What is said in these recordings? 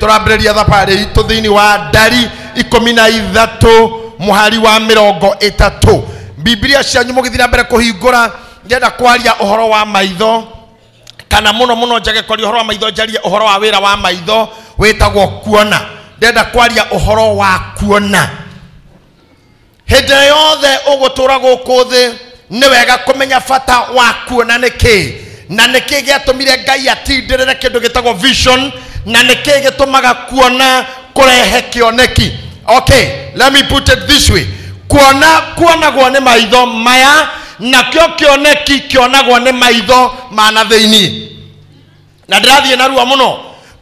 Tũrambĩrĩria thabarĩ itũ thĩinĩ wa ndari 13 mũhari wa 30. Biblia cianyu mũgĩthiĩ na mbere kũhingũra, ndĩrenda kwaria ũhoro wa maitho, kana mũno mũno njage kwaria ũhoro wa maitho, njarie ũhoro wa wĩra wa maitho wĩtagwo kuona. Ndĩrenda kwaria ũhoro wa kuona. Hĩndĩ yothe ũgũtũra gũkũ thĩ nĩ wega kũmenya bata wa kuona nĩ kĩĩ, na nĩ kĩĩ gĩatũmire Ngai atindĩrĩre kĩndũ gĩtagwo vision, na nĩ kĩĩ gĩtũmaga kuona kũrehe kĩoneki. Okay, let me put it this way. Kuona kuonagwo nĩ maitho maya, nakĩo kĩoneki kĩonagwo nĩ maitho ma na thĩinĩ. Na ndĩrathiĩ narua mũno.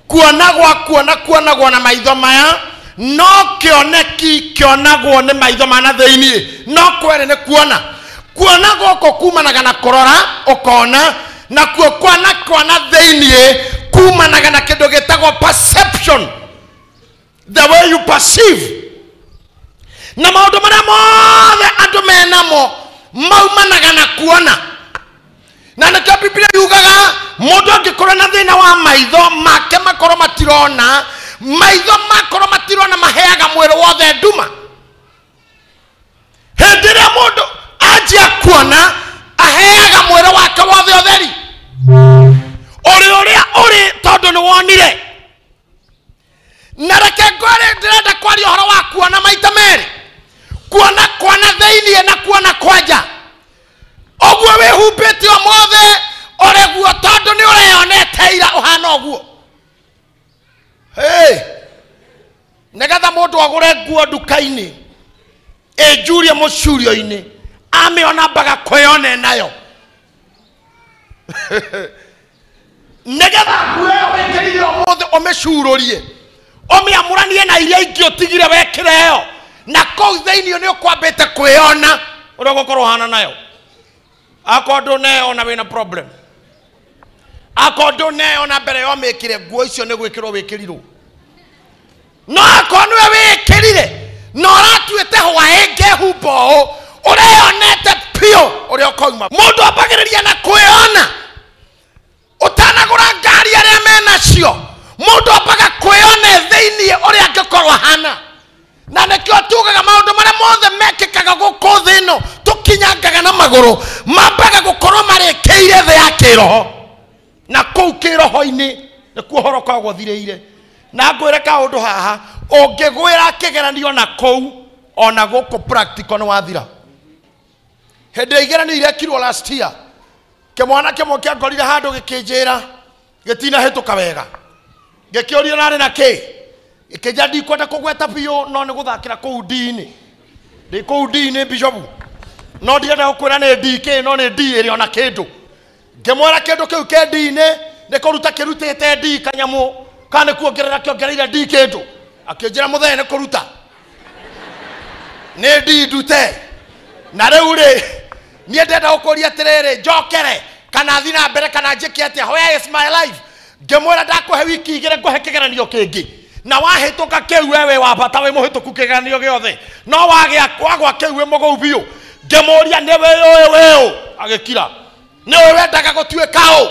Kuona gwa kuona kuonagwo na maitho maya, no kĩoneki kĩonagwo nĩ maitho ma na thĩinĩ. No kwere nĩ kuona. Kuona gũkũ kumanaga na kũrora ũkona, nakuo kuona kwa na thĩinĩ kumanaga na kĩndũ gĩtagwo perception, the way you perceive. Na maũndũ marĩa mothe andũ menamo maumanaga na kuona. Na nĩkĩo Biblia yugaga mũndũ angĩkorwo na thĩna wa maitho make makorwo matirona, maitho makorwo matirona maheaga mwĩrĩ wothe nduma. Hĩndĩ ĩrĩa mũndũ anjia kuona aheaga mwĩrĩ wake wothe ũtheri ũrĩ ũrĩa ũrĩ, tondũ nĩ wonire. Na reke ngwĩre, ndĩrenda kwaria ũhoro wa kuona maita merĩ, kuona kwa na thĩinĩ na kuona kwa nja. Ũguo wĩhumbĩte ũmũthĩ ũrĩguo tondũ nĩ ũreyonete ira ũhana ũguo. Hey, nĩgetha mũndũ agũre nguo nduka-inĩ ĩnjurie mũcurio-inĩ, amĩona mbaga kwĩyone nayo. Nĩgetha nguo ĩyo wĩkĩrire ũmũthĩ ũmĩcurũrie, ũmĩamũranie na iria ingĩ ũtigire wekĩre ĩyo, na kũu thĩinĩ nĩ ũkwambĩte kwĩyona ũrĩa ũgũkorwo ũhana nayo. Akorwo ndũneyona wĩna problem, akorwo ndũneyona mbere ya ũmĩkĩre nguo icio nĩ gwĩkĩrwo wĩkĩrirwo, no akorwo nĩwe wĩkĩrire na ũratuĩte hwaĩ ngehumba ũũ, ũreyonete biũ ũrĩa ũkauma. Mũndũ ambagĩrĩria na kwĩyona. Ũtanagũra ngari arĩa menacio, mũndũ ambaga kwĩyona thĩinĩ ũrĩa angĩkorwo ahana. Na nĩkĩo tugaga maũndũ marĩa mothe mekĩkaga gũkũ thĩ ĩno tũkinyangaga na magũrũ mambaga gũkorwo marĩkĩire thĩ ya kĩroho, na kũu kĩroho-inĩ nĩkuo ũhoro ũkoragwo ũthirĩire. Na ngwĩre kaũndũ haha, ũngĩgwĩra kĩgeranio na kũu, ona gũkũ practical nĩ wathira. Hĩndĩ ĩrĩa igeranio irekirwo last year, kĩmwana kĩmwe kĩangorire handũ gĩkĩnjĩra gĩtinahĩtũka wega, gĩkĩũrio narĩ na kĩ, gĩkĩnjĩra ndikwenda kũgweta biũ, no nĩ gũthakĩra kũu D-inĩ. Ndĩ kũu D-inĩ bishop, no ndirenda gũkwĩra nĩ D kĩ, no nĩ D ĩrĩ ona kĩndũ. Ngĩmwĩra kĩndũ kĩu kĩ D-inĩ nĩ kũruta kĩrutĩte D kanyamũ, kana nĩ kuongerera kĩongereire D kĩndũ. Akĩnjĩra mũthee nĩ kũruta, nĩ D ndute. Na rĩu rĩ, niĩ ndĩrenda gũkũria atĩrĩrĩ, njokere kana thiĩ na mbere kana njĩke atĩa? Where is my life? Ngĩmwĩra ndakũhe wiki igĩrĩ ngũhe kĩgeranio kĩngĩ, na wahĩtũka kĩu we wĩ wa bata, wĩ mũhĩtũku kĩgeranio gĩothe, no wagĩa wagwa kĩu wĩ mũgũu biũ. Ngĩmũria nĩ wĩyũĩ wĩ ũ? Agĩkira. Nĩ ũĩ wendaga gũtuĩka ũ?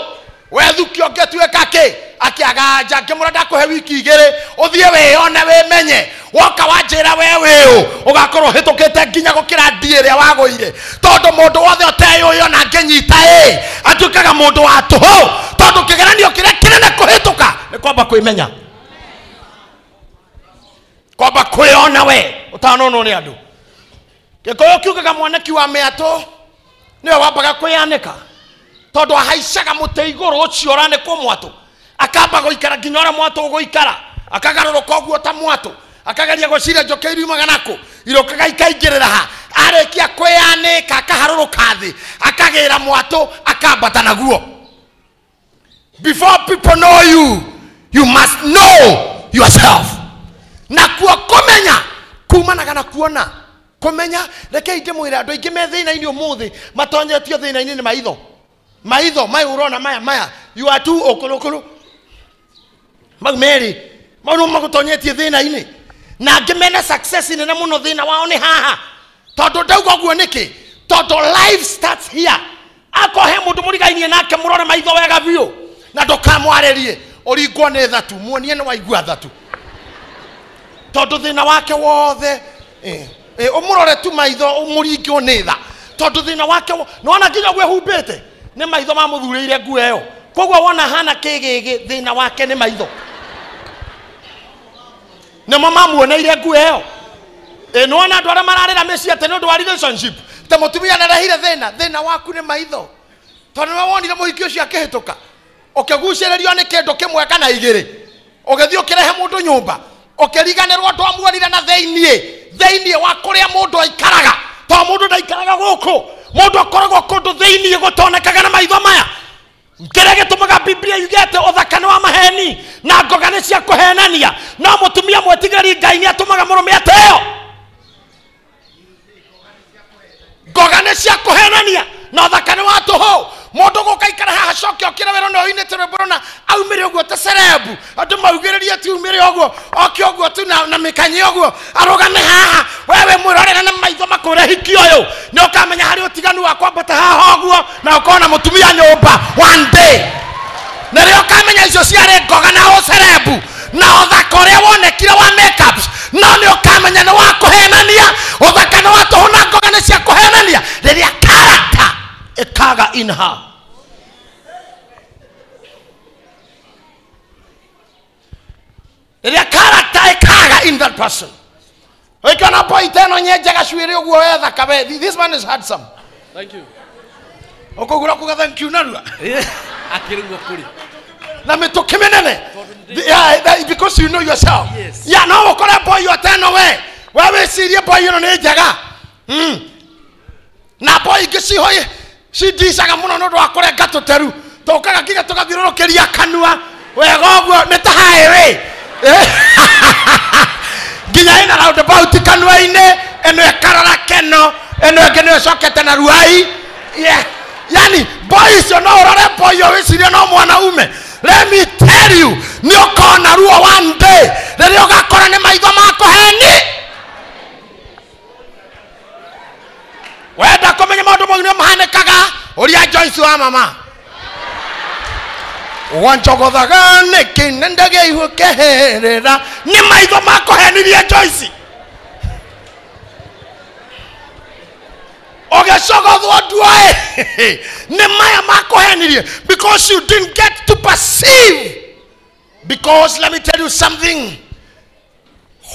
Wethukio ũngĩtuĩka kĩ? Akĩaga anja. Ngĩmwĩra ndakũhe wiki igĩrĩ ũthiĩ wĩyone wĩmenye, woka wanjĩra we wĩ ũ, ũgakorwo ũhĩtũkĩte nginya gũkĩra D ĩrĩa wagũire. Tondũ mũndũ wothe ũteyũĩ ona angĩnyita ĩ, atuĩkaga mũndũ wa tũhũ, tondũ kĩgeranio kĩrĩa kĩnene kũhĩtũka nĩ kwamba kwĩmenya, kwamba kwĩyona we ũtanonwo nĩ andũ. Gĩkũyũ kiugaga mwanaki wa mĩatũ nĩwe wambaga kwĩyanĩka, tondũ ahaicaga mũtĩ igũrũ ũcio ũranĩkwo mwatũ, akamba gũikara nginya ũrĩa mwatũ ũgũikara, akagarũrũka ũguo ta mwatũ, akageria gwĩciria njũkĩ iriumaga nakũ, irũkaga ikaingĩrĩra ha, arĩkia kwĩyanĩka akaharũrũka thĩ, akagĩra mwatũ akambata naguo. Before people know you, you must know yourself. Nakuo kũmenya kumanaga na kuona. Kũmenya, reke ndĩmwĩre andũ aingĩ me thĩna-inĩ ũmũthĩ matonyetio thĩna-inĩ nĩ maitho. Maitho maya ũrona maya maya, you are too ũkũrũkũrũ, mau merĩ mau nĩmo magũtonyetie thĩna-inĩ. Na angĩ mena success nene mũno, thĩna wao nĩ haha. Tondũ ndauga ũguo nĩkĩ? Tondũ life starts here. Akorwo he mũndũ mũrigainie nake mũrore maitho wega biũ na ndũkamwarĩrie, Ũringwo nĩ thatu, muonie nĩ waigua thatu. Tondũ thĩna wake wothe, ũmũrore tu maitho ũmũringwo nĩ tha. Tondũ thĩna wake nĩwona nginya ũguo ehumbĩte, nĩ maitho mamũthurĩire nguo ĩyo. Koguo wona hana kĩgĩgĩ, thĩna wake nĩ maitho. Nĩmo mamuoneire nguo ĩyo. Nĩwona andũ arĩa mararĩra mĩciĩ atĩ nĩ ũndũ wa relationship, ta mũtumia nĩarehire thĩna, thĩna waku nĩ maitho. Tondũ nĩwe wonire mũhiki ũcio akĩhĩtũka, ũkĩgucĩrĩrio nĩ kĩndũ kĩmwe kana igĩrĩ, ũgĩthiĩ ũkĩrehe mũndũ nyũmba, ũkĩriganĩrwo andũ amuonire na thĩiniĩ, thĩiniĩ wa kũrĩa mũndũ aikaraga. Tondũ mũndũ ndaikaraga gũkũ, mũndũ akoragwo kũndũ thĩiniĩ gũtonekaga na maitho maya. Kĩrĩa gĩtũmaga Biblia yuge atĩ ũthaka nĩ wa maheni na ngoga nĩ cia kũhenania, no mũtumia mwĩtigĩri Ngai nĩ atũmaga mũrũme ateo. Ngoga nĩ cia kũhenania na ũthaka nĩ wa tũhũ. Mũndũ gũka ikara haha acoke okĩre wĩra na oinĩte rwĩmbo rũna aumĩre ũguo ta cerebu, andũ maugĩrĩrie ti umĩre ũguo, oke ũguo tu na mĩkanye ũguo, arũgame haha, wewe mwĩrorere na maitho makũre hiki ũyũ, nĩ ũkamenya harĩ ũtiganu wa kwambata haha ũguo na ũkorwo na mũtumia nyũmba one day. Na rĩo ũkamenya icio ciarĩ ngoga na ũcerebu na ũthaka ũrĩa wonekire wa makeups, no nĩ ũkamenya nĩ wa kũhenania, ũthaka nĩ wa tũhũ na ngoga nĩ cia kũhenania rĩrĩa character ĩkaga in her. Rĩrĩa character ĩkaga in that person. Ũikana boy teno nyenjaga cuĩrĩ ũguo wethaka we. This man is handsome. Thank you. Ũkũgũra kuga thank you narua. Akĩrĩ guo kũrĩ. Na mĩtũkĩ mĩnene. Yeah, because you know yourself. Yes. Yeah, no ũkore boy yo teno we. We wĩcirie boy ĩno nĩ njega. Na boy ingĩ cihoye cindicaga mũno nĩ ũndũ wa kũrenga tũteru. Tũkaga nginya tũgathiũrũrũkĩria kanua. Wega ũguo nĩ ta highway. Nginya ĩna roundabout kanua-inĩ, ĩno ĩkarora keno, ĩno ĩngĩ nĩyo ĩcokete na ruai. Yeah. Yani boy icio no ũrore boy ũyũ wĩcirie no mwanaume. Let me tell you, nĩ ũkona ruo one day rĩrĩa ũgakora nĩ maitho makũheni. Wenda kũmenya maũndũ mau nĩ mahanĩkaga, ũria Joyce wa mama. Wanjogothaga nĩkĩ na ndagĩihũkeherera, nĩ maitho makũhenirie Joyce. Ũgĩcogothwo nduoĩ, nĩ maya makũhenirie, because you didn't get to perceive. Because let me tell you something,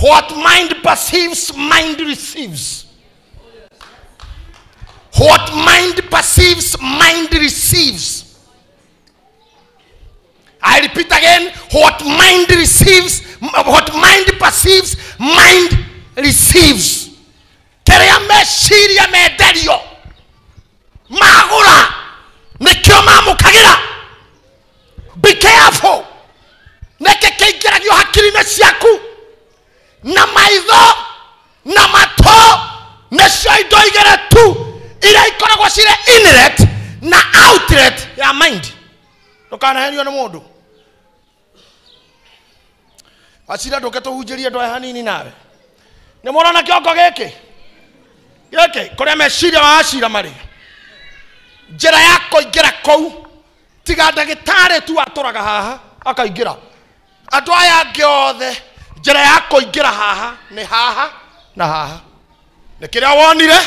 what mind perceives, mind receives. What mind perceives, mind receives. I repeat again, what mind receives, what mind perceives, mind receives. Kĩrĩa meciria menderio magũra nĩkĩo mamũkagĩra. Be careful. Nĩkĩ kĩingĩragio hakiri-inĩ ciaku na maitho na matũ nĩcio indo igĩrĩ tu iria ikoragwo cirĩ inlet na outlet ya mind. Ndũkanahenio nĩ mũndũ. Acira ndũke tũhunjĩrie andũ aya hanini nawe. Nĩ mũrona kĩongo gĩkĩ? Gĩkĩ kũrĩa meciria wa acira marĩ. Njĩra ya kũingĩra kũu tiga ndagĩtarĩ tu atũraga haha akaingĩra. Andũ aya angĩ othe njĩra ya kũingĩra haha nĩ haha na haha. Nĩ kĩrĩa wonire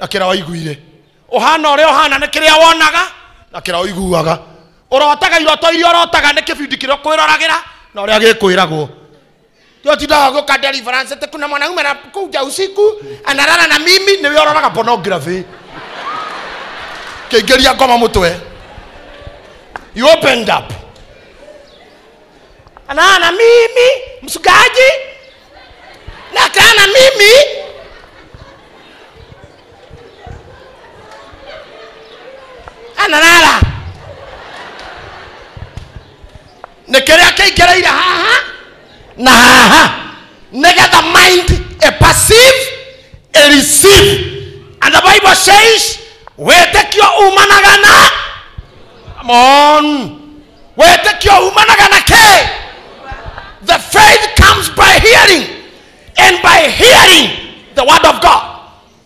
na kĩrĩa waiguire. Ũhana ũrĩa ũhana nĩ kĩrĩa wonaga na kĩrĩa ũiguaga. Ũrotaga iroto iria ũrotaga nĩ kĩbindi kĩrĩa ũkwĩroragĩra na ũrĩa gĩkwĩragwo. Ndio gũka deliverance atĩ kuna mwanaume anakuja usiku analala na mimi, nĩwe ũroraga pornography. Kĩingĩria ngoma mũtwe. You opened up. Analala na mimi msugaji na kana mimi. Analala. Nĩ kĩrĩa kĩingĩrĩire haha na haha. Nĩgetha mind a perceive, a receive. And the Bible says, wĩtĩkio umanaga na, come on, wĩtĩkio umanaga na kĩ? The faith comes by hearing, and by hearing the word of God.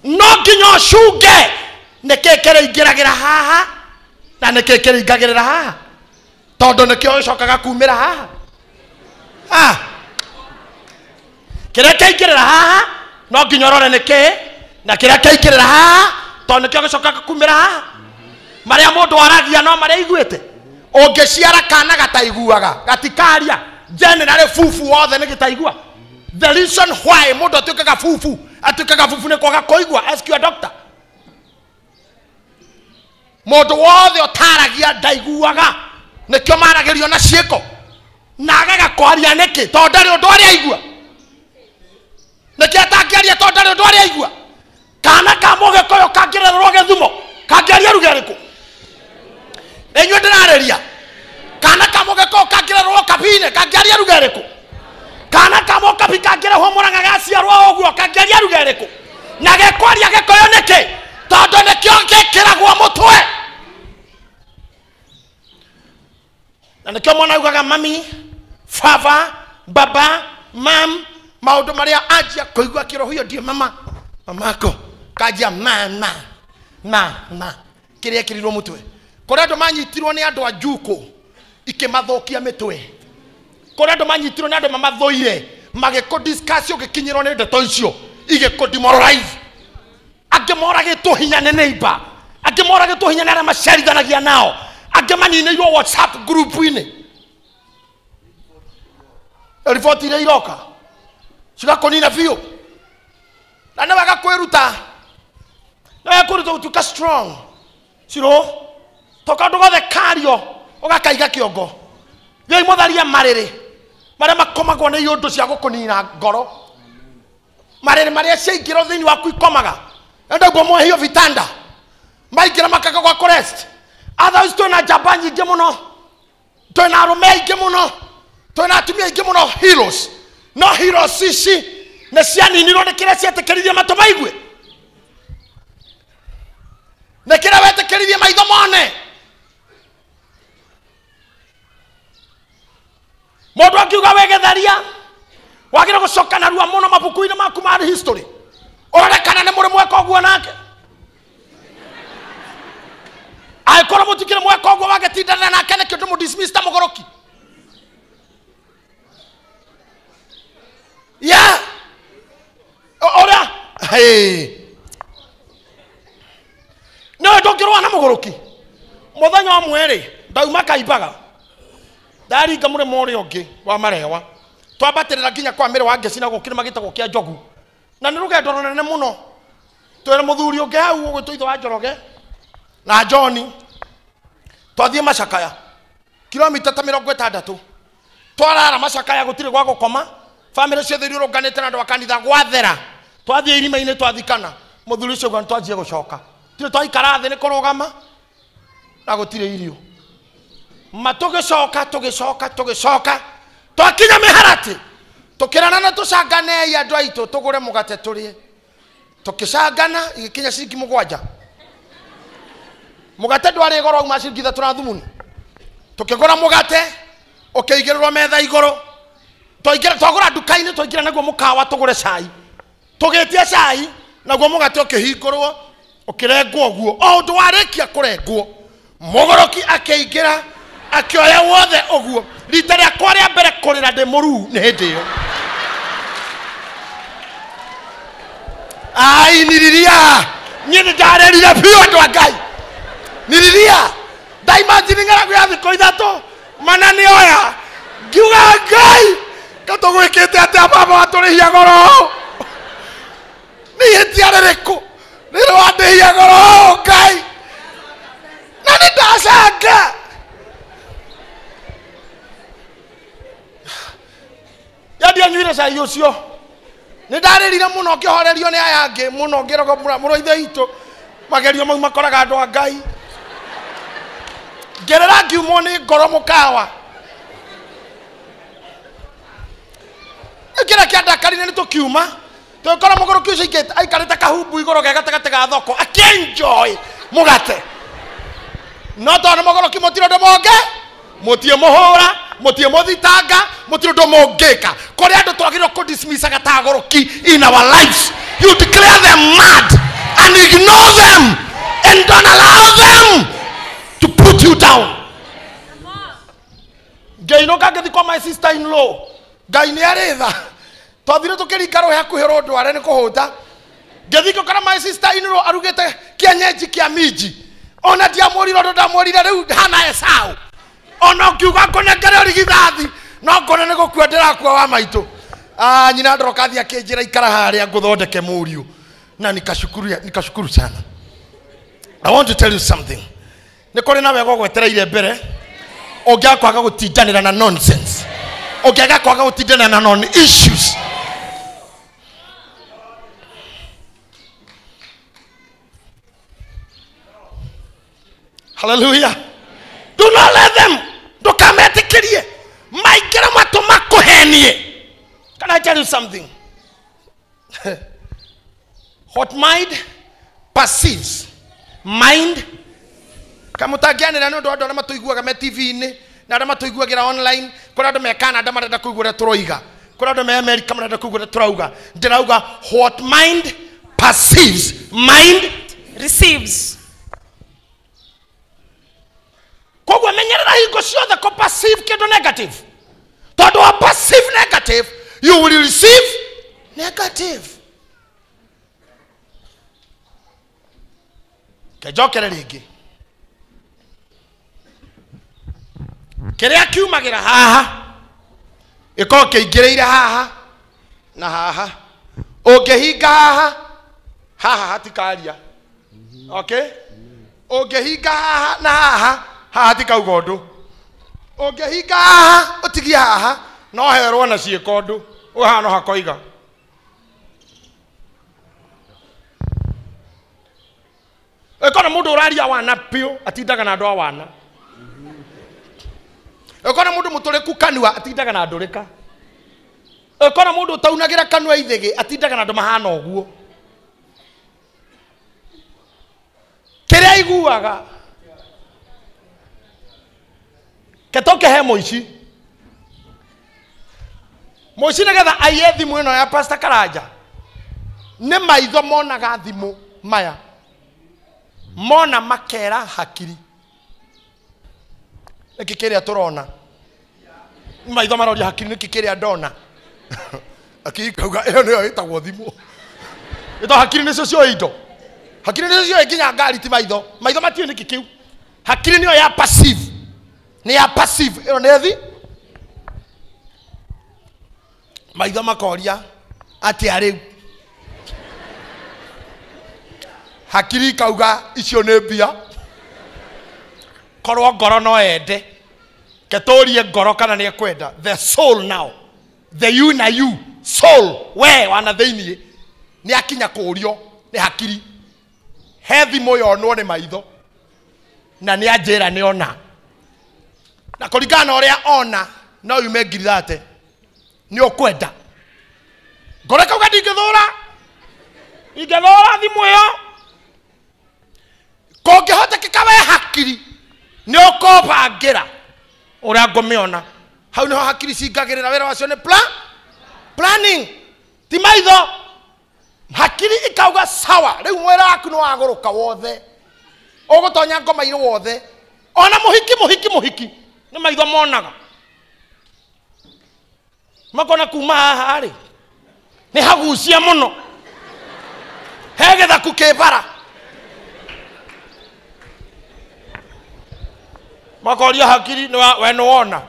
No nginya ũcunge nĩkĩ kĩrĩingĩragĩra haha na nĩkĩ kĩrĩingagĩrĩra haha. Tondũ nĩkĩo gĩcokaga kumĩra haha. Ah. Kĩrĩa kĩaingĩrĩra haha no nginya ũrore nĩ kĩĩ, na kĩrĩa kĩaingĩrĩra haha tondũ nĩkĩo gĩcokaga kumĩra haha. Marĩa mũndũ aragia no marĩa aiguĩte. Ũngĩciara kana gataiguaga, gatikaria, generally fufu wothe nĩ gĩtaigua. The reason why mũndũ atuĩkaga fufu, atuĩkaga fufu nĩ kwaga kũigua. Ask your doctor. Mũndũ wothe ũtaragia ndaiguaga, nĩkĩo maragĩrio na ciĩko. Na agaga kwaria nĩkĩ? Tondũ ndarĩ ũndũ arĩa aigua. Nĩkĩ atangĩaria? Tondũ ndarĩ ũndũ arĩa aigua. Kana ka mũgĩkũyũ kangĩrererwo gĩthumo, kangĩaria ruga ĩrĩkũ? Inyuĩ ndĩrarĩria. Kana ka mũgĩkũyũ kangĩrererwo kabine, kangĩaria ruga ĩrĩkũ? Kana ka mũkabi kangĩrehwo Mũrang'a gaciarwo ũguo, kangĩaria ruga ĩrĩkũ? Na gekwaria gĩkũyũ nĩkĩ? Tondũ nĩkĩo gĩkĩragwo mũtwe. Na nĩkĩo mwana augaga mami, baba, baba, mam, maũndũ marĩa anjia kũigua kĩroho ndiĩ mama, mamako, kanjia ma ma ma ma, kĩrĩa ekĩrirwo mũtwe. Kũrĩ andũ manyitirwo nĩ andũ a njukũ ikĩmathũkia mĩtwe. Kũrĩ andũ manyitirwo nĩ andũ mamathũire magĩkũ discuss ũgĩkinyĩrwo nĩ ndeto icio igĩkũ demoralize. Angĩ moragĩtwo hinya nĩ neighbor, angĩ moragĩtwo hinya nĩ arĩa macerithanagia nao, angĩ maninĩirwo WhatsApp group-inĩ. Riboti iria iroka cigakũnina biũ. Na nĩ wega kwĩruta, nĩ wega kwĩruta gũtuĩka strong. Ciro to kaũndũ gothe kario ũgakaiga kĩongo. Thiĩi mũtharie marĩrĩ marĩa makomagwo nĩ iũndũ cia gũkũnina ngoro, marĩrĩ marĩa ciaingĩrwo thĩinĩ waku ikomaga. Enda guo hiyo vitanda maingĩra makaga gwa kũrest. Otherwise twĩna njamba nyingĩ mũno, twĩna arũme aingĩ mũno, twĩna atumia aingĩ mũno heroes. No heroes ici nĩ cianinirwo nĩ kĩrĩa cietĩkĩririe matũ maigue, nĩ kĩrĩa wetĩkĩririe maitho mone. Mũndũ angiuga wĩ gĩtharia, wagĩrĩirwo gũcoka narua mũno mabuku-inĩ maku ma history, ũrore kana nĩ mũrĩ mweka ũguo nake. Angĩkorwo mũtikĩrĩ mweka ũguo wagĩtindanĩra nake nĩkĩo ndĩmũ-dismiss ta mũgũrũki. Yeah. Ũrĩa hey. Nĩwe ndũngĩrũa na mũgũrũki. Mũthenya ũmwe rĩ, ndauma Kaimbaga, ndaringa mũrĩmo ũrĩa ũngĩ wa Marewa, twambatĩrĩra nginya kwa mĩrĩ wa Ngeci na gũkĩrĩma gĩtagwo kĩa Njogu, na nĩ rũgendo rũnene mũno. Twĩna mũthuri ũngĩ hau ũgwĩtwo ithe wa Njoroge na John, twathiĩ Macakaya kilomita ta 60. Twarara Macakaya gũtirĩ gwa gũkoma, bamĩrĩ ciothe irũrũnganĩte na andũ a kanitha gwathera. Twathiĩ irima-inĩ twathikana, mũthuri ũcio auga nĩtwanjie gũcoka. Tirĩ twaikara thĩ nĩ kũrũgama na gũtirĩ irio. Ma tũgĩcoka tũgĩcoka tũgĩcoka twakinya mĩharatĩ, tũkĩrana na tũcanganei andũ aitũ tũgũre mũgate tũrĩe. Tũkĩcangana igĩkinya ciringi 7. Mũgate ndwarĩ goro wauma ciringi 3 na thumuni. Tũkĩgũra mũgate ũkĩigĩrĩrwo metha igũrũ. Twaingĩra twagũra nduka-inĩ, twaingĩra naguo mũkawa tũgũre cai. Tũgĩtia cai naguo mũgate ũkĩhingũrwo ũkĩrengwo ũguo. O ũndũ warĩkia kũrengwo, mũgũrũki akĩingĩra akĩoya wothe ũguo. Rita rĩakwa rĩa mbere kũrĩra ndĩ mũruu nĩ hĩndĩ ĩyo. Ai, niriria niĩ nĩ ndarĩrire biũ andũ a Ngai. Niriria ndaimagine ng'aragu ya thikũ 3 mana nĩoya. Ngiuga Ngai katũgwĩkĩte atĩa baba watũrĩhia goro? Nĩ ihĩtia rĩrĩkũ rĩrĩ wandĩhia goro Ngai? Na nĩ ndacanga. Yandianyuire cai ũcio. Nĩ ndarĩrire mũno ngĩhorerio nĩ aya angĩ mũno ngĩrogo mũrũ ithe witũ. Magerio mau makoraga andũ a Ngai. Ngerera ngiumwo nĩ ngoro mũkawa. Kĩrĩa kĩandakarire nĩ tũkiuma, tũgĩkora mũgũrũki ũcio aikarĩte kahumbu igũrũ ge gatagatĩ ga thoko akĩenjoy mũgate. No tondũ mũgũrũki mũtirĩ ũndũ mũngĩ, mũtiĩ mũhũra, mũtiĩ mũthitanga, mũtirĩ ũndũ mũngĩka. Kũrĩ andũ twagĩrĩirwo kũ-dismissaga ta agũrũki in our lives. You declare them mad and ignore them and don't allow them to put you down. Ngĩinũka ngĩthiĩ kwa my sister in law. Ngai nĩ arĩ tha. Twathire tũkĩringa rũĩ hakuhĩ rũndware nĩ kũhũta. Ngĩthiĩ ngĩkora my sister in law arugĩte kĩenyenji kĩa minji. Ona ndiamwĩrire ũndũ ndamwĩrire rĩu hana Esau. Ona ũngiuga ngũnengere ũrigithathi no ngone nĩ gũkua ndĩrakua wa maitũ. Ah, nyina ndoroka thiĩ akĩnjĩra ikara harĩa ngũthondeke mũriũ. Na nikashukuru sana. I want to tell you something. Nĩ kũrĩ na wega ũgwetereire mbere. Ũngĩaga kwaga gũtindanĩra na nonsense. Ũngĩaga kwaga gũtindanĩra na non issues. Hallelujah. Do not let them. Ndũkametĩkĩrie maingĩre matũ makũhenie. Can I tell you something? What mind perceives, mind kamũtangĩanĩra nĩ ũndũ wa andũ arĩa matũiguaga me TV-inĩ na arĩa matũiguagĩra online. Kũrĩ andũ me Canada marenda kũigua ũrĩa tũroiga, kũrĩ andũ me America marenda kũigua ũrĩa tũrauga. Ndĩrauga what mind perceives, mind receives. Koguo menyerera hingo ciothe kũ perceive kĩndũ negative, tondũ wa perceive negative you will receive negative. Kenjokere rĩngĩ kĩrĩa kiumagĩra haha gĩkorwo kĩingĩrĩire haha na haha. Ũngĩhinga haha, haha hatikaria. Okay? Ũngĩhinga haha na haha, haha hatikauga ũndũ. Ũngĩhinga haha ũtigie haha no herwo na ciĩko ũndũ. Ũyũ haha no hakoiga. Ĩkona mũndũ ũraria wana biũ atindaga na andũ a wana. Ĩkona mũndũ mũtũrĩku kanua atindaga na ndũrĩka. Ĩkona mũndũ ũtaunagĩra kanua ithĩgĩ atindaga na andũ mahana ũguo. Kĩrĩa aiguaga ketoke he mũici. Mũici nĩgetha aiye thimũ ĩno ya Pastor Karanja nĩ maitho monaga thimũ maya, mona makera hakiri. Nĩkĩ kĩrĩa tũrona? Maitho maroria hakiri nĩkĩ kĩrĩa ndona? Hakiri ikauga ĩyo nĩyo ĩtagwo thimũ. Ĩto hakiri nĩcio cioĩ indo. Hakiri nĩcio cioĩ nginya ngari ti maitho. Maitho matiũĩ nĩkĩ kĩu. Hakiri nĩyo ya passive. Nĩ ya passive. Ĩyo nĩ thi. Maitho makoria atĩa rĩu? Hakiri ikauga icio nĩ mbia. Korwo ngoro no ende, ketũrie ngoro kana nĩ ekwenda. The soul now, the you na you soul, we wana thĩiniĩ nĩ akinya kũrio nĩ hakiri. He thimũ yonwo nĩ maitho na nĩ anjĩra nĩ ona, na kũringana na ũrĩa ona no yume 30,000 nĩ ũkwenda. Ngoro ĩkauga ndingĩthũra, ingĩthũra thimũ ĩyo. Kũngĩhotekeka we hakiri nĩ ũkũbangĩra ũrĩa ngũmĩona. Hau nĩho hakiri cingagĩrĩra wĩra wacio nĩ planning, ti maitho. Hakiri ikauga sawa, rĩu mwĩrĩ waku nĩ wagũrũka wothe, ũgũtonya ngoma-inĩ wothe. Ona mũhiki mũhiki mũhiki nĩ maitho monaga, makona kuma haha rĩ nĩ hagucia mũno, he gĩthaku kĩ bara. Makoria hakiri we nĩ wona.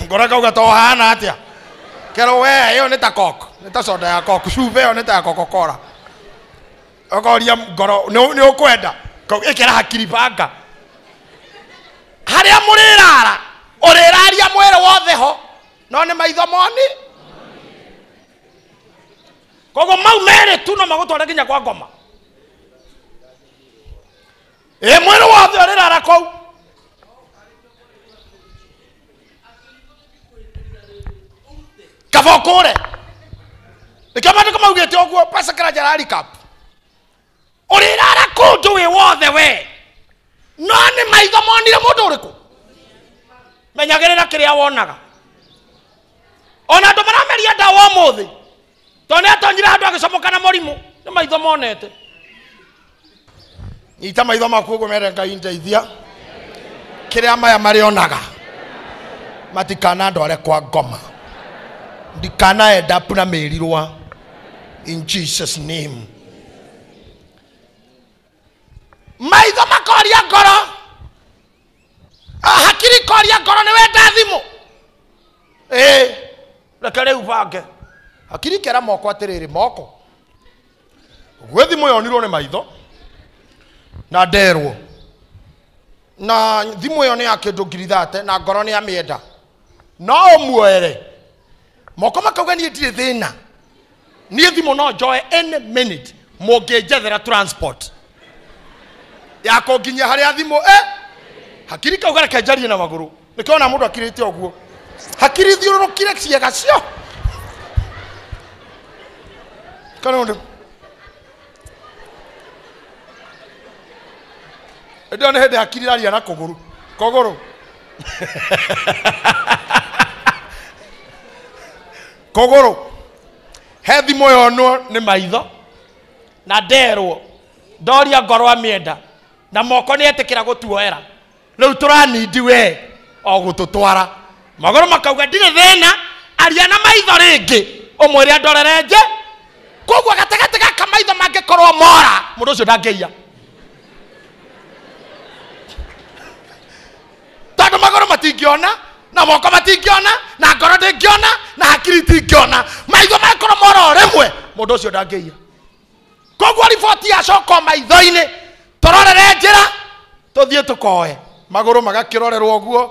Ngoro ĩkauga to hana atĩa? Kerwo we ĩyo nĩ ta Coke, nĩ ta soda ya Coke, cuba ĩyo nĩ ta ya Coca-Cola. Ũkoria ngoro nĩ ũkwenda, ĩkĩra hakiri banga. Harĩa mũrĩrara, ũrĩraria mwĩrĩ wothe ho, no nĩ maitho moni. Koguo mau merĩ tu no magũtware nginya kwa ngoma. Ĩ mwĩrĩ wothe ũrĩrara kũu. Kaba ũkũre. Nĩkĩo maandĩko maugĩte ũguo, Pastor Karanja ararikap. Ũrĩrara kũndũ wĩ wothe we, no nĩ maitho monire mũndũ ũrĩkũ. Menyagĩrĩra kĩrĩa wonaga. Ona andũ marameria ndawa ũmũthĩ, tondũ nĩ atonyire handũ agĩcomoka na mũrimũ, nĩ maitho monete. Nyita maitho maku ũguo mere Ngai ndeithia. Kĩrĩa maya marĩonaga matikanandware kwa ngoma. Ndikana end up na mĩrirwa. In Jesus name. Maitho makoria ngoro. Hakiri koria ngoro nĩ wenda thimũ. Reke rĩu bange. Hakiri kera moko atĩrĩrĩ moko. Gwĩ thimũ yonirwo nĩ maitho na nderwo. Na thimũ ĩyo nĩ ya kĩndũ 30,000 na ngoro nĩ amĩenda. No ũmuoere. Moko makauga niĩ ndirĩ thĩna. Niĩ thimũ no njoe any minute mũngĩnjethera transport ya kũnginyia harĩa thimũ Hakiri kauga reke njarie na magũrũ. Nĩkĩo ona mũndũ akirĩte ũguo. Hakiri thiũrũrũkire ciĩga cio. Kana ũndũ. Ĩndĩ nĩ hĩndĩ hakiri iraria na kũgũrũ. Kũgũrũ. Kũgũrũ. He thimũ yonwo nĩ maitho na nderwo ndoria ngoro amĩenda na moko nĩ etĩkĩra gũtuoera. Rĩu tũranindi we o gũtũtwara. Magũrũ makauga ndirĩ thĩna, aria na maitho rĩngĩ ũmwĩre andorere nje. Koguo gatagatĩ gaka maitho mangĩkorwo mora mũndũ ũcio ndangĩiya. Tondũ magũrũ matingĩona na moko matingĩona na ngoro ndĩngĩona na hakiri itingĩona, maitho mangĩkorwo mora o rĩmwe mũndũ ũcio ndangĩiya. Koguo riboti yacoka maitho-inĩ tũrorere njĩra tũthiĩ tũkoe. Magũrũ magakĩrorerwo ũguo,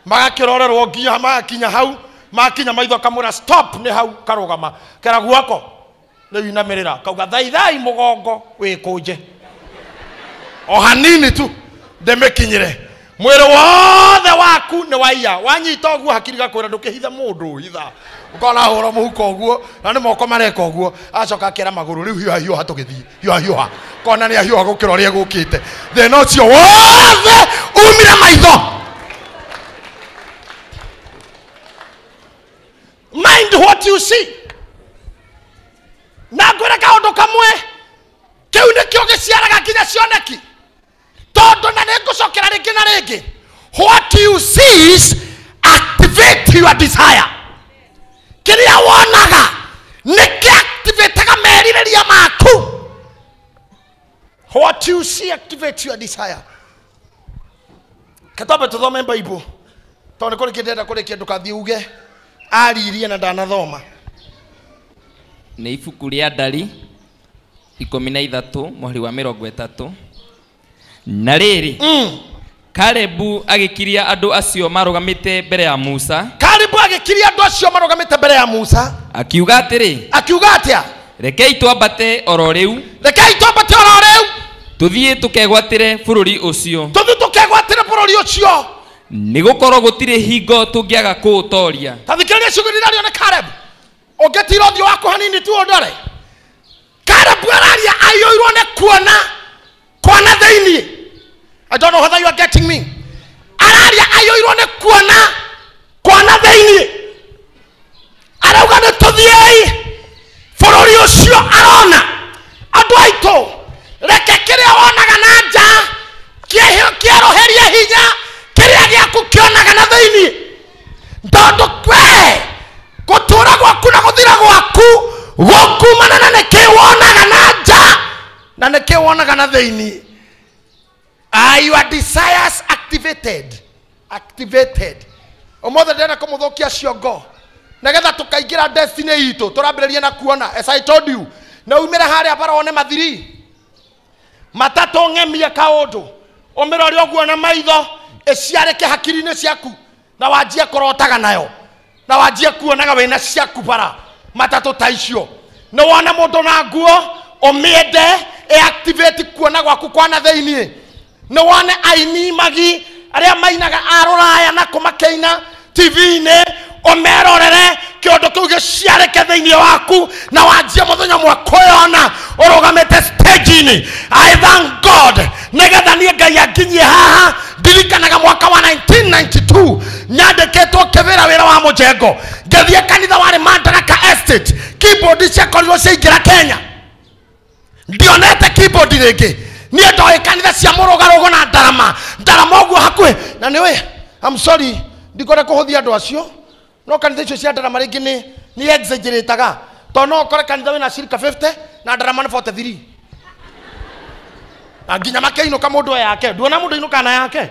magakĩrorerwo nginya magakinya hau, makinya maitho kamwĩra stop nĩ hau karũgama. Kera guoko rĩu inamĩrĩra kauga thaithai mũgongo wĩkũnje o hanini tu ndĩmĩkinyĩre. Mwĩrĩ wothe waku nĩ waiya. Wanyita ũguo hakiri gakwĩra ndũkĩhithe mũndũ hitha. Ũkona hũra mũhuko ũguo na nĩ moko mareka ũguo. Acoka akera magũrũ rĩu hiũha hiũha tũgĩthiĩ hiũha hiũha. Kona nĩ ahiũha gũkĩra ũrĩa gũkĩte. Thĩna ũcio wothe umire maitho. Mind what you see. Na ngwĩre kaũndũ kamwe kĩu nĩkĩo gĩciaraga nginya cioneki. Tondũ na nĩngũcokera rĩngĩ na rĩngĩ. What you see is activate your desire. Kĩrĩa wonaga nĩkĩactivataga merirĩria maku. What you see activates your desire. Ketwambe tũthome Bible. Tondũ nĩ kũrĩ kĩndũ ndĩrenda kũrĩkia ndũkathiĩ uge aririe na ndanathoma. Nĩ ibuku rĩa Ndari 13 mũhari wa 30. Na rĩrĩ, Kalebu agĩkiria andũ acio marũgamĩte mbere ya Musa. Kalebu agĩkiria andũ acio marũgamĩte mbere ya Musa. Akiuga atĩrĩ. Akiuga atĩa? Rekei twambate oro rĩu. Rekei twambate oro rĩu. Tũthiĩ tũkegwatĩre bũrũri ũcio. Tũthiĩ tũkegwatĩre bũrũri ũcio. Nĩgũkorwo gũtirĩ hingo tũngĩaga kũũtoria. Ta thikĩrĩria ciugo iria irario nĩ Kalebu. Ũngĩtira ũthiũ waku hanini tu ũndore. Kalebu araria aiyũirwo nĩ kuona kuona thĩinĩ. I don't know whether you are getting me. Araria aiyũirwo nĩ kuona kuona thĩinĩ. Arauga nĩ tũthiĩi bũrũri ũcio arona. Andũ aitũ reke kĩrĩa wonaga na nja kĩerũhĩrie hinya kĩrĩa gĩaku kĩonaga na thĩinĩ. Tondũ we gũtũũra gwaku na gũthira gwaku gũkumana na nĩkĩ wonaga na nja na nĩkĩ wonaga na thĩinĩ. Are your desires activated? Activated. Ũmũthĩ ndĩrenda kũmũthũkia ciongo nĩgetha tũkaingĩra destiny itũ tũrambĩrĩria na kuona. As I told you, na umĩre harĩa bara wone mathiri matatũ ng'emie kaũndũ ũmĩrore ũguo na maitho ĩciarĩke hakiri-inĩ ciaku na wanjie kũrotaga nayo na wanjie kuonaga wĩna ciaku bara matatũ ta icio. Nĩ wona mũndũ na nguo ũmĩende ĩactivate kuona gwaku kwa na thĩinĩ. Nĩ wone aini magi arĩa mainaga a rũraya na kũmakĩina TV-inĩ ũmerorere kĩũndũ kĩu gĩciarĩke thĩinĩ waku na wanjie mũthenya ũmwe kwĩyona ũrũgamĩte stage-inĩ. I thank God nĩgetha niĩ Ngai anginyie haha. Ndirikanaga mwaka wa 1992 nyandĩkĩtwo kĩwĩra wĩra wa mũjengo ngĩthiĩ kanitha warĩ Madaraka Estate. Keyboard ciakorirwo ciaingĩra Kenya, ndionete keyboard rĩngĩ. Niĩ ndoĩ kanitha cia mũrũgarũgo na ndarama ndarama ũguo hakuhĩ na nĩwe. I'm sorry, ndikwenda kũhũthia andũ acio, no kanitha icio cia ndarama rĩngĩ nĩ exaggerataga, tondũ no ũkore kanitha wĩna cirika 50 na ndarama nĩ 43, na nginya makĩinũka mũndũ e yake. Nduona mũndũ ainũka na yake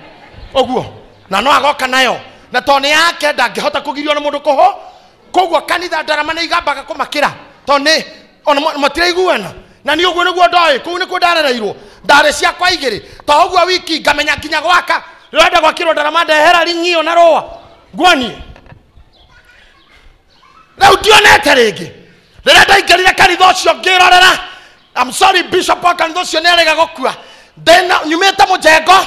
ũguo, na no agoka nayo, na tondũ nĩ yake ndangĩhota kũgirio nĩ mũndũ kũho. Koguo kanitha ndarama nĩ igambaga kũmakĩra, tondũ nĩ ona matiraiguana. Na nĩ ũguo nĩguo ndoĩ, kũu nĩkuo ndarereirwo, ndarĩ ciakwa igĩrĩ, to ũguo wiki ngamenya nginya gwaka. Rĩrĩa gwakĩrwo ndarama ndehera ring'io na rũa nguonie. Rĩu ndionete rĩngĩ. Rĩrĩa ndaingĩrire kanitha ũcio ngĩrorera, I'm sorry, bishop wa kanitha ũcio nĩ arega gũkua. Ndĩna nyumĩte mũjengo,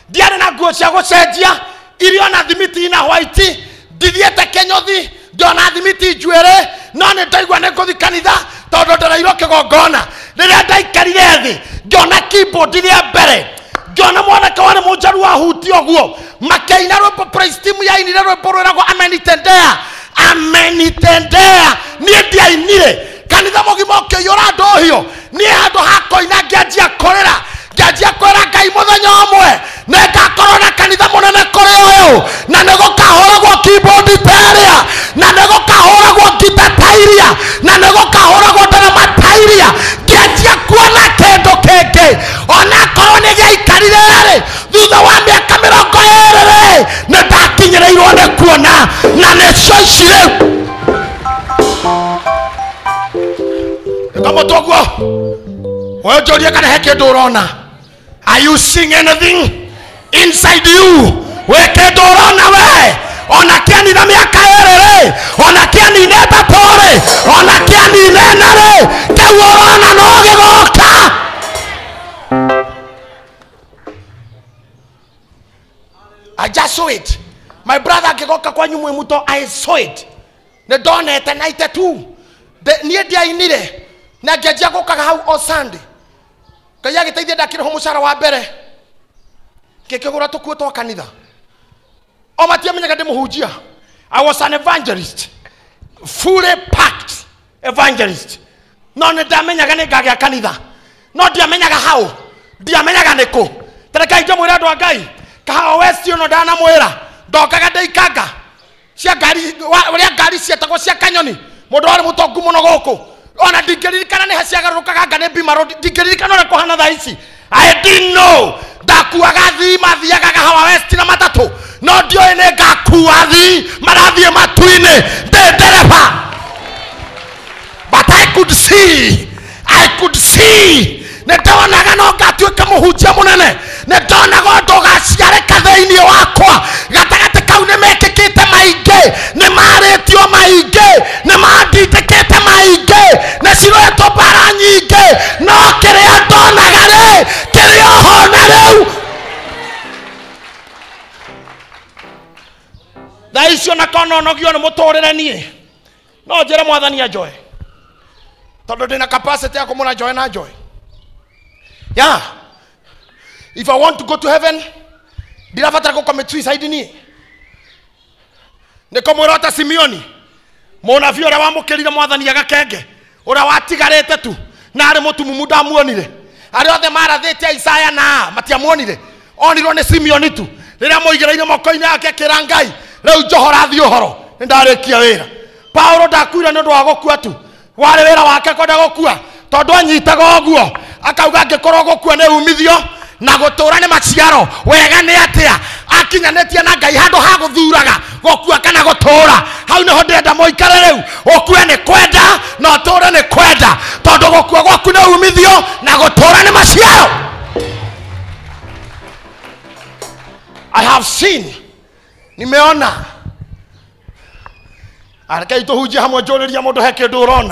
ndiarĩ na nguo cia gũcenjia, iria ona thimiti na white, ndithiĩte kĩnyũthi, ndiona thimiti njuĩrĩ, no nĩ ndaigua nĩ ngũthiĩ kanitha tondũ ndĩrairwo kĩgongona. Rĩrĩa ndaikarire thĩ ngĩona keyboard rĩa mbere, ngĩona mwanake warĩ mũnjaru wahutia ũguo, makĩina rwĩmbo, praise team yainire rwĩmbo rwĩragwo amenitendea, amenitendea. Niĩ ndiainire, kanitha mũgima ũkĩiyũra ndũhiũ. Niĩ handũ ha kũina ngĩanjia kũrĩra, ngĩanjia kwĩra Ngai mũthenya ũmwe nĩ ngakorwo na kanitha mũnene kũrĩ ũyũ, na nĩ gũkahũragwo keyboard ta ĩrĩa, na nĩ gũkahũragwo ngita ta iria, na nĩ gũkahũragwo ndarama ta iria. Ngĩanjia kuona kĩndũ kĩngĩ, onakorwo nĩ gĩaikarire rĩ, thutha wa mĩaka 20 rĩ, nĩ ndakinyĩrĩirwo nĩ kuona, na nĩcio ici rĩu. Ĩka ũguo we njũrie kana he kĩndũ ũrona. Are you seeing anything inside you? We kĩndũ ũrona we, ona kĩanina mĩaka 2 rĩ, ona kĩanina 3 rĩ, ona kĩanina 4 rĩ, kĩu ũrona no gĩgoka. I just saw it. My brother akĩgoka kwanyu mwĩ mũto, I saw it. Nĩ ndonete 92. Niĩ ndiainire na ngĩanjia gũkaga hau o Sunday. Ngai agĩteithia ndakĩrĩhwo mũcara wa mbere, ngĩkĩgũra tũkuo twa kanitha. O matiamenyaga ndĩ mũhunjia. I was an evangelist, fully packed evangelist. No nĩ ndamenyaga nĩ ngagĩa kanitha, no ndiamenyaga hau, ndiamenyaga nĩkũ. Tarekai ndĩmwĩre andũ a Ngai, Kahawa West ũno ndanamwĩra ndokaga ndĩikanga cia ngari, ũrĩa ngari cietagwo cia kanyoni, mũndũ warĩ mũtongu mũno gũkũ. Ona ndingĩririkana nĩ ha ciagarũrũkaga anga nĩ Bima Road, ndingĩririkana ũrĩa kũhana thaa ici. I didn't know. Ndakuaga thii mathiaga Kahawa West na matatũ, no ndioĩ nĩ ngakua thii marathiĩ matu-inĩ ndĩ ndereba. But I could see, I could see. Nĩ ndonaga no ngatuĩka mũhunjia mũnene, nĩ ndonaga ũndũ ũgaciarĩka thĩinĩ wakwa. Gatagatĩ kau nĩ mekĩkĩte maingĩ, nĩ marĩtio maingĩ, nĩ mandindĩkĩte maingĩ, nĩ ciroetwo mbara nyingĩ, no kĩrĩa ndonaga rĩ, kĩrĩ oho na rĩu. Thaa icio na kononogio nĩ mũtũrĩre niĩ, no njĩre mwathani anjoe, tondũ ndĩna capacity ya kũmũra njoe na njoe. Yeah. If I want to go to heaven, ndirabatara gũ commit suicide niĩ. Nĩko mwĩra ta Simeoni, mũnabii ũrĩa wamũkĩrire mwathani agakenge, ũrĩa watigarĩte tu, na arĩ mũtumumu ndamuonire. Arĩa othe marathĩte Isaya na matiamuonire, onirwo nĩ Simeoni tu. Rĩrĩa mũigĩrĩire moko-inĩ yake akĩra Ngai, rĩu njohora thiĩ ũhoro, nĩ ndarĩkia wĩra. Paulo ndakuire nĩ ũndũ wa gũkua tu, warĩ wĩra wake kwenda gũkua, tondũ anyitaga ũguo akauga angĩkorwo gũkua nĩ umithio na gũtũra nĩ maciaro, wega nĩ atĩa. Akinyanĩtie na Ngai handũ ha gũthuraga gũkua kana gũtũra. Hau nĩho ndĩrenda mũikare rĩu, ũkue nĩ kwenda na ũtũre nĩ kwenda, tondũ gũkua gwaku nĩ umithio na gũtũra nĩ maciaro. I have seen, nimeona. Rekei tũhunjie hamwe, njũrĩrie mũndũ he kĩndũ ũrona.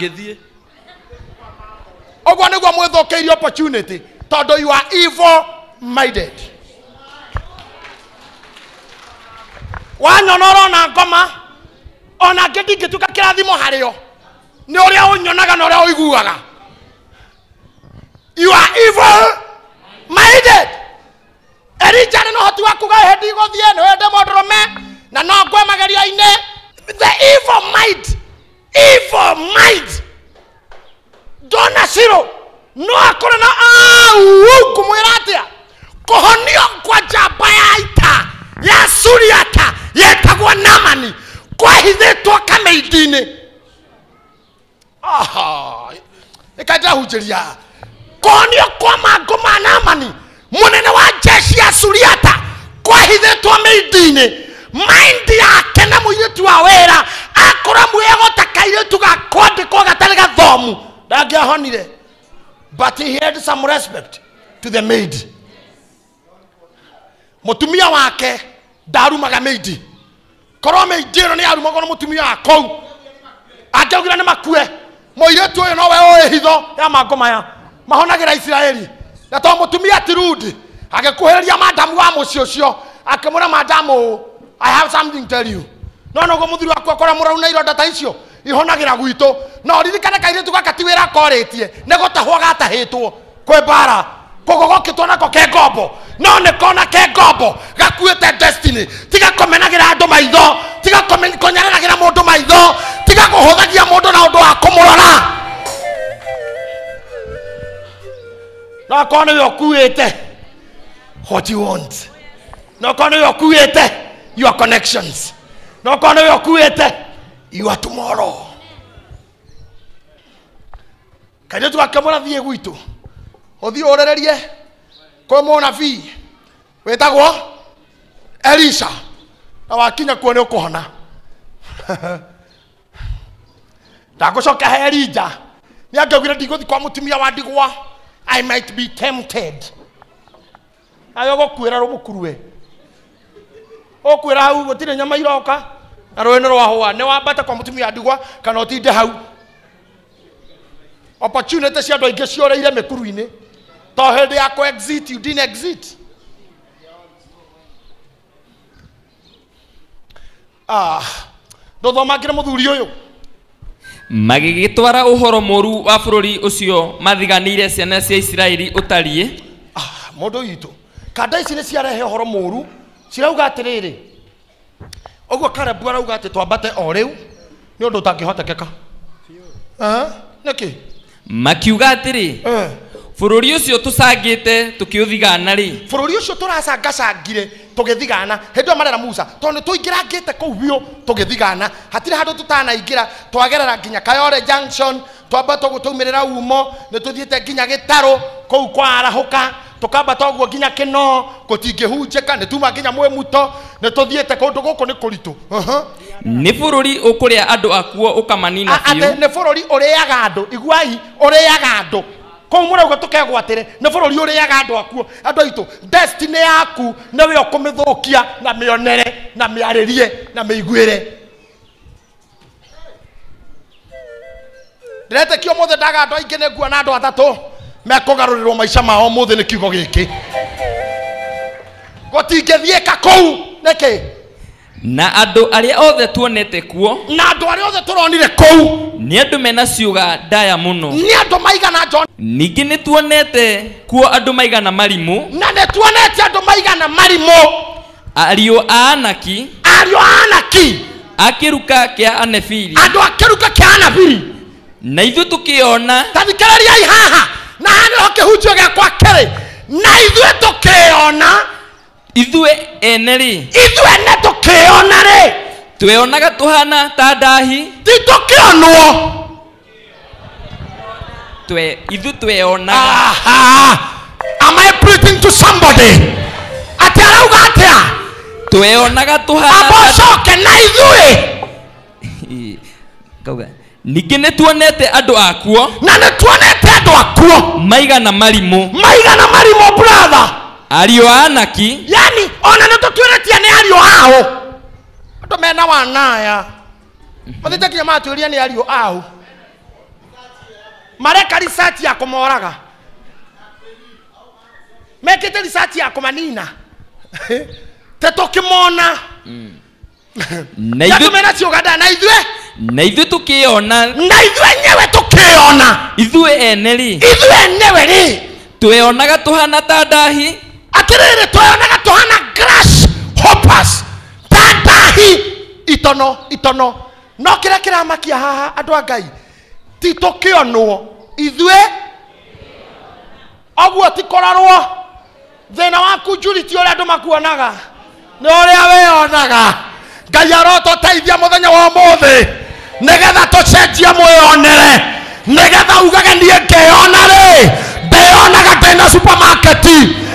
Ndangĩthiĩ. Ũguo nĩguo mwĩthũkĩirie opportunity tondũ you are evil minded. Wanyona ũrona ngoma ona ngĩ ndingĩtuĩka kĩrathimo harĩo nĩ ũrĩa ũnyonaga na ũrĩa ũiguaga. You are evil minded. Elijah nĩ ũhoti wa kuga hĩndĩ ndigũthiĩ nĩ wende mũndũrũme na no ngwe magerio-inĩ. The evil mind, evil mind. Ndona Shilo no akorwo na au ngũmwĩra atĩa kũhonio kwa njamba ya ita ya Suriata yetagwo Naamani kwahithĩtwo kamĩindi-inĩ. Aha, ĩkanjahunjĩria kũhonio kwa mangũ ma Naamani mũnene wa jeshi ya Suriata kwahithĩtwo mĩindi-inĩ. Mind yake na mũirĩtu wa wĩra akora mwĩego ta kairĩtu ga kwandĩkwo gatarĩ gathomu ndangĩahonire. But he had some respect to the maid. Mũtumia wake ndarumaga maid. Korwo maid ĩno nĩ yarumagwo nĩ mũtumia wa kũu angĩaugire nĩ makue. Mũirĩtu ũyũ nowe ũĩ hitho ya mangũ maya mahonagĩra Isiraeli. Na to mũtumia ti rude agĩkuhĩrĩria madamu wa mũciĩ ũcio akĩmwĩra madamu, I have something to tell you. No noguo mũthuri waku akora mũrauna ironda ta icio ihonagĩra gwitũ. No ririkane kairĩtu gaka ti wĩra korĩtie nĩ gũtahwo gatahĩtwo kwĩ mbara koguo gokĩtwo nako ke ngombo no nĩ kona ke ngombo gakuĩte destiny. Tiga kũmenagĩra andũ maitho, tiga kũnyararagĩra mũndũ maitho, tiga kũhũthagia mũndũ na ũndũ wa kũmũrora. No akorwo nĩwe ũkuĩte what you want, no akorwo nĩwe ũkuĩte your connections, no akorwo nĩwe ũkuĩte your tomorrow. Kairĩtu gakĩmwĩra thiĩ gwitũ ũthiĩ ũrĩrĩrie kwĩ mũnabii wĩtagwo Elisha na wakinya kuo nĩ ũkũhona. Ndagũcoka he Elijah nĩ angĩaugire ndigũthiĩ kwa mũtumia wa ndigwa, I might be tempted. Nawe ũgũkuĩra rũmũkurue ũkwĩra hau gũtirĩ nyama iroka na rũĩ nĩ rwahũa nĩ wambate kwa mũtumia wa ndigwa kana ũtinde hau. Opportunity cia andũ aingĩ ciorĩire mĩkuru-inĩ to hĩndĩ ya kũ exit you didn't exit. Ndũthomangĩre mũthuri ũyũ. Magĩgĩtwara ũhoro mũru wa bũrũri ũcio mathiganĩire ciana cia Isiraeli ũtariĩ. Mũndũ witũ kanda ici nĩ ciarehe ũhoro mũru cirauga atĩrĩrĩ ũguo Kalebu arauga atĩ twambate o rĩu nĩ ũndũ ũtangĩhotekeka. Nĩkĩ? Makiuga atĩrĩ bũrũri ũcio tũcangĩte tũkĩũthigana rĩ, bũrũri ũcio tũracangacangire tũgĩthigana hĩndĩ ĩyo marera Musa tondũ nĩ tũingĩrangĩte kũu biũ tũgĩthigana hatirĩ handũ tũtanaingĩra twagerera nginya Kayole Junction twambata ũguo twaumĩrĩra umo nĩ tũthiĩte nginya Gĩtarũ kũu kwa Arahũka tũkambata ũguo nginya Kĩnoo gũtingĩhunjĩka nĩ tuma nginya Mwĩmuto nĩ tũthiĩte kũndũ gũkũ nĩ kũritũ. Nĩ bũrũri ũkũrĩa andũ akuo ũkamanina biũ. Nĩ bũrũri ũrĩaga andũ, iguai ũrĩaga andũ kũu mũrauga tũkegwatĩre nĩ bũrũri ũrĩaga andũ akuo. Andũ aitũ destiny yaku nĩwe ũkũmĩthũkia na mĩonere na mĩarĩrie na mĩiguĩre. Ndĩretĩkia ũmũthĩ ndaga andũ aingĩ nĩ nguona andũ atatũ mekũgarũrĩrwo maica mao ũmũthĩ nĩ kiugo gĩkĩ. Gũtingĩthiĩka kũu nĩkĩ? Na andũ arĩa othe tuonete kuo, na andũ arĩa othe tũronire kũu nĩ andũ mena ciũga ndaya mũno, nĩ andũ maigana John. Ningĩ nĩ tuonete kuo andũ maigana marimũ, na nĩ tuonete andũ maigana marimũ, ariũ a Anaki, ariũ a Anaki, a kĩruka kĩa Anefiri, andũ a kĩruka kĩa Anefiri, na ithuĩ tũkĩona. Ta thikĩrĩriai haha na haha nĩho kĩhunjio gĩakwa kĩrĩ. Na ithuĩ tũkĩona, ithuĩ ene rĩ, ithuĩ ene tũkĩona rĩ, tweonaga tũhana ta ndahi, ti tũkĩonwo, ithuĩ tweonaga. Aha, am I preaching to somebody? Atĩ arauga atĩa? Tweonaga tũhana abocoke na ithuĩ. Kauga ningĩ nĩ tuonete andũ akuo, na nĩ tuonete andũ akuo maigana marimũ, maigana marimũ brother, ariũ a Anaki, yani ona nĩ tũtuĩrĩtie nĩ ariũ ao. Andũ mena wanaya mathiĩte nginya matuĩria nĩ ariũ ao. Mareka research ya kũmoraga. Mekĩte research ya kũmanina. Te tũkĩmona. Na ithuĩ Tumena ciũganda na ithuĩ. Na ithuĩ tũkĩona. Na ithuĩ enyewe tũkĩona. Ithuĩ ene rĩ. Ithuĩ enyewe rĩ. Tweonaga tũhana ta ndahi. Atĩrĩrĩ tweonaga tũhana grass hoppers. Ta ndahi. Itono itono. No kĩrĩa kĩramakia haha andũ a Ngai. Ti tũkĩonwo ithuĩ. Ũguo ti kũrorwo. Thĩna waku Julie ti ũrĩa andũ makuonaga. Nĩ ũrĩa wĩyonaga. Ngai arotũteithia mũthenya wa ũmũthĩ. Nĩgetha tũcenjie mwĩyonere. Nĩgetha ugage niĩ ngĩyona rĩ. Ndĩyonaga ndĩna supermarket.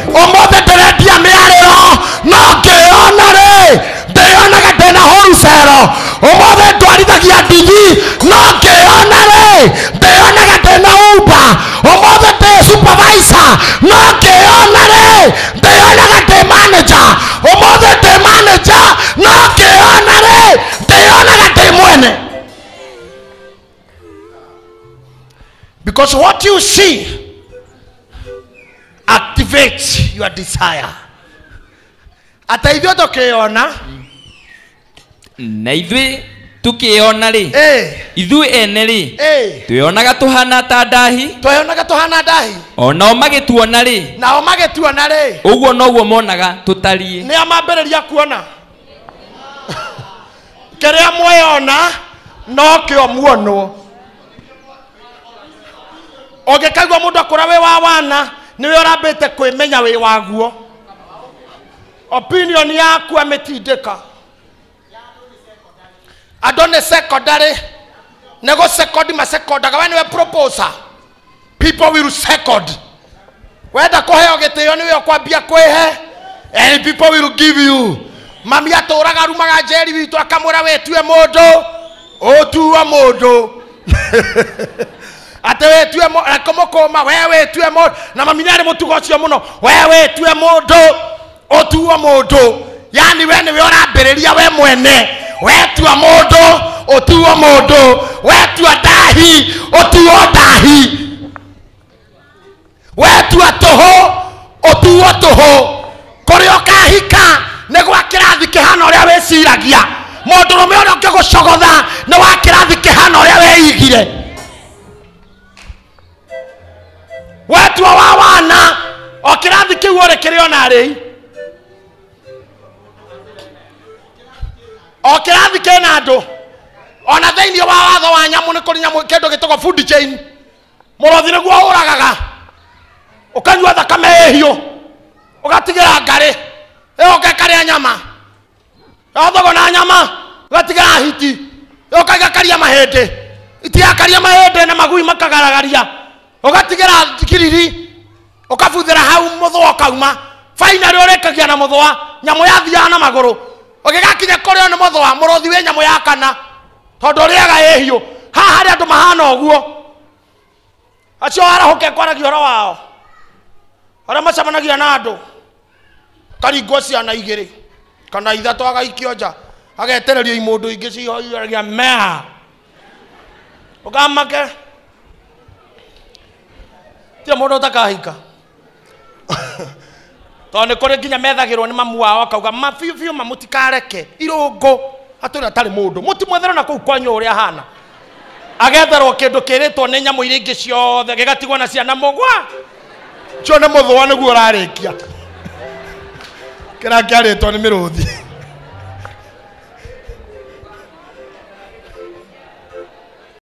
Ũmũthĩ ndĩrendia mĩarĩro. No ngĩyona rĩ. Ndĩyonaga ndĩna wholesale. Ũmũthĩ ndwarithagia ndithi. No ngĩyona rĩ. Ndĩyonaga ndĩna Uber. Ũmũthĩ ndĩ supervisor. No ngĩyona rĩ. Ndĩyonaga ndĩ manager. Ũmũthĩ ndĩ manager. No ngĩyona rĩ. Ndĩyonaga ndĩ mwene. Because what you see activates your desire. Ata ithuĩ tũkĩona. Na ithuĩ tũkĩona rĩ. Ithuĩ ene rĩ. Tweonaga tũhana ta ndahi. Tweonaga tũhana ndahi. Onao magĩtuona rĩ. Nao magĩtuona rĩ. Ũguo noguo monaga tũtariĩ. Nĩa mambĩrĩria kuona. Kĩrĩa mweyona nokĩo muonwo. Ũngĩkaigua mũndũ akũra wĩ wa wana nĩwe ũrambĩte kwĩmenya wĩ waguo. Opinion yaku amĩtindĩka. Andũ nĩ secondary. Nĩ gũ second masekondaga. We nĩwe proposer. People will second. Wenda kũheo gĩtĩo nĩwe ũkwambia kwĩhe. And people will give you. Mami atũraga arumaga njeri witũ akamwĩra wĩtue mũndũ. Ũtuo mũndũ. Ate wĩtue mũkũma we wĩtue mũndũ. Na mami nĩ arĩ mũtugo ũcio mũno. We wĩtue mũndũ. Ũtuo mũndũ. Yani we nĩwe ũrambĩrĩria we mwene. Wetua mũndũ, ũtuo mũndũ. Wetua ndahi, ũtuo ndahi. Wetua tũhũ, ũtuo tũhũ. Kũrĩa ũkahika nĩ gwa kĩrathi kĩhana ũrĩa wĩciragia. Mũndũrũme ũrĩa ũngĩgũcogotha nĩ wa kĩrathi kĩhana ũrĩa wĩigire. Wetua wa wana, o kĩrathi kĩu ũrĩ kĩrĩ ona rĩi. O kĩrathi kĩna andũ. Ona thĩinĩ wa watho wa nyamũ nĩ kũrĩ nyamũ kĩndũ gĩtagwo food chain. Mũrothi nĩguo ũragaga. Ũkanyua thakame ĩhiũ. Ũgatigĩra ngarĩ. Ĩyo ũgekaria nyama. Ĩyo nyama. Ũgatigĩra hiti. Ĩyo ũkagakaria mahĩndĩ. Itiakaria mahĩndĩ na magui makagaragaria. Ũgatigĩra kiriri. Ũkabuthĩra hau mũthũa ũkauma. Finally ũrĩkagia na mũthũa. Nyamũ yathiaga na magũrũ. Ũgĩgakinya kũrĩo nĩ mũthũa, mũrothi wĩ nyamũ ya kana. Tondũ ũrĩaga ĩhiũ. Haha harĩ andũ mahana ũguo. Acio arahũke kwaragia ũhoro wao. Arĩa macemanagia na andũ. Karingwo ciana igĩrĩ kana ithatũ agaikio nja. Agetererio imũndũ ingĩ cihoiragia mea. Ũkamake. Ti mũndũ ũtakahika. Tondũ nĩ kũrĩ nginya methagĩrwo nĩ mamu wao akauga ma biũ biũ ma mũtikareke irũngũ atũrĩ atarĩ mũndũ mũtimwethere na kũu kwanyu ũrĩa ahana. Agetherwo kĩndũ kĩrĩtwo nĩ nyamũ iria ingĩ ciothe gĩgatigwo na ciana mũgwa. Cio nĩ mũthũa nĩguo ũrarĩkia. Kĩrĩa kĩarĩtwo nĩ mĩrũthi.